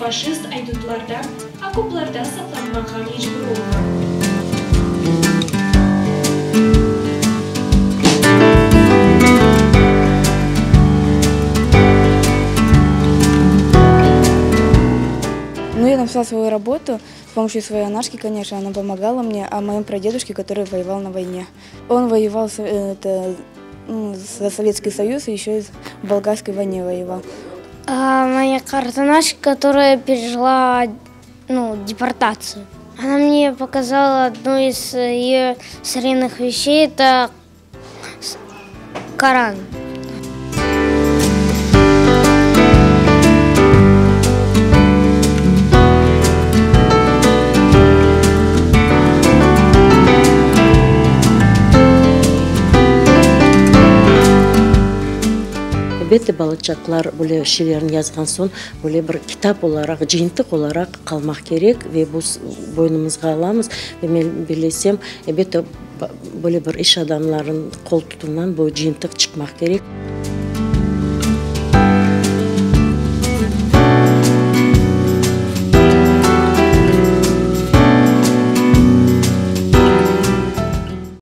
faşist aydutlardan okoplarda saqlanmağa mecbur olğan. Ну, я нашла свою работу с помощью своей анашки, конечно, она помогала мне, о моем прадедушке, который воевал на войне. Он воевал это, за Советский Союз и еще и в Болгарской войне воевал. А моя qartanaş, которая пережила ну, депортацию. Она мне показала одну из ее старинных вещей, это Коран. Elbette, balaçaqlar böyle şeylerni yazğan soñ, böyle bir kitap olaraq, cıyıntıq olaraq qalmaq kerek ve biz boynumızğa alamız. Ve men bellesem, elbette, böyle bir iş adamlarınıñ qol tutuvınan bu cıyıntıq çıqmaq kerek.